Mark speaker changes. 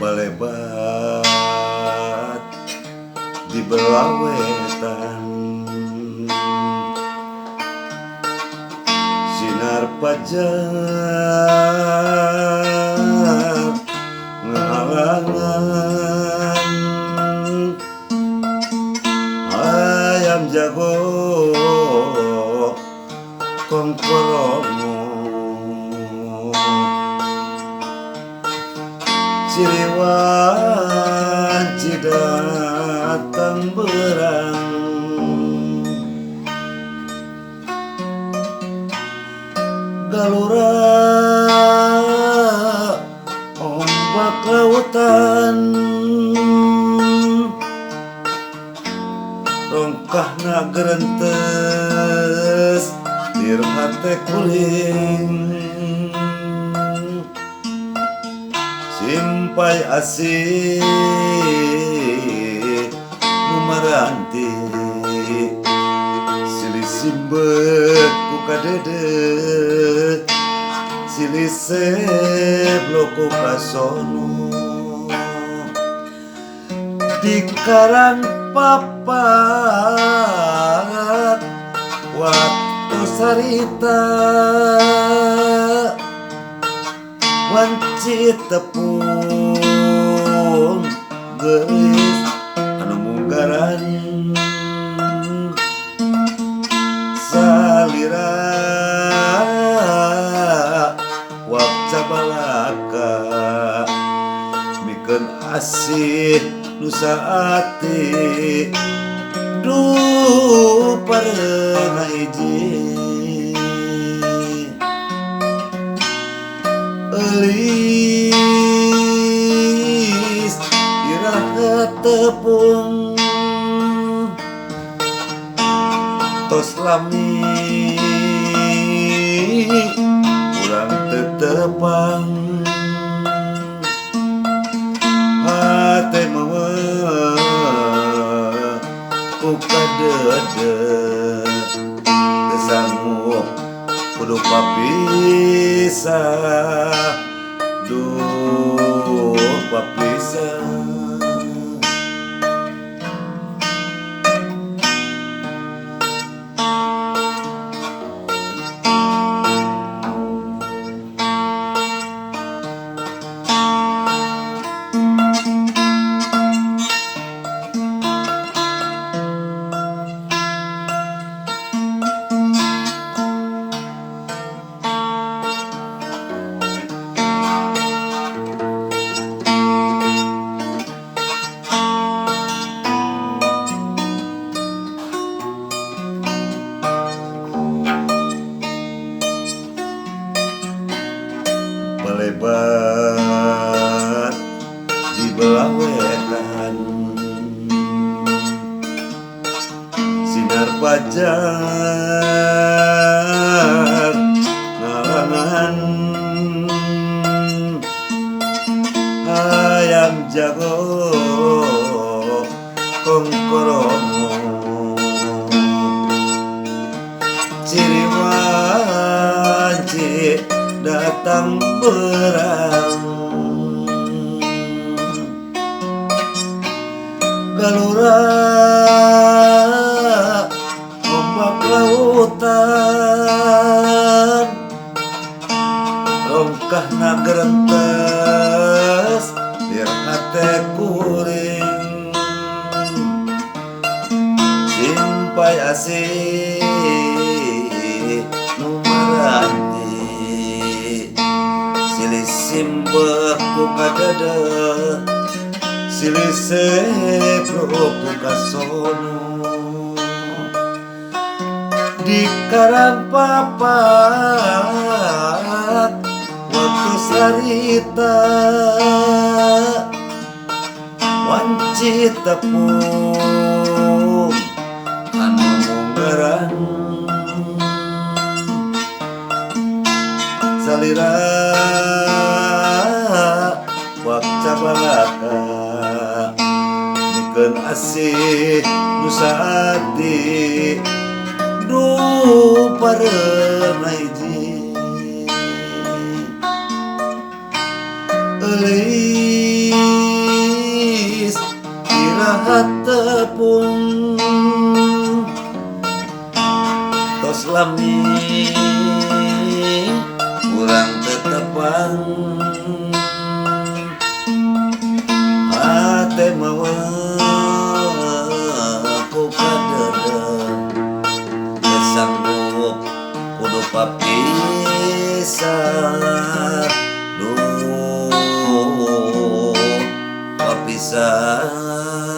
Speaker 1: Balebat di belah wetan, sinar pajar ngahalangan hayam jago kongkoromo ciriwan cidatang berang galura ombak lautan rongkahna gerentes lir hate kuring simpai asih nu maranti silih simbet ku kadede silih seblo ku kasono di karang papat waktu sarita wanci tepung gelis anu munggaran salira wakca balaka mikeun asih nu saati duh pareuna hiji eulis iraha tepung tos lami urang teu tepang hate mah ku kadede teu sanggup kudu papisah duh papisah. Balebat di belah wetan sinar pajar ngalangan hayam jago kongkoromo ciriwan datang berang galura ombak lautan rongkahna gerentes lir hate kuring simpai asih nu maranti silih simbet ku kadede silih sebro ku kasono di karang papat waktu sarita wanci tepung anu munggaran salira wakca balaka mikeun asih nu saati duh pareuna hiji eulis. Iraha tepung tos lami urang teu tepang hate mawa ku kadeudeuh teu sanggup kudu papisah duh papisah.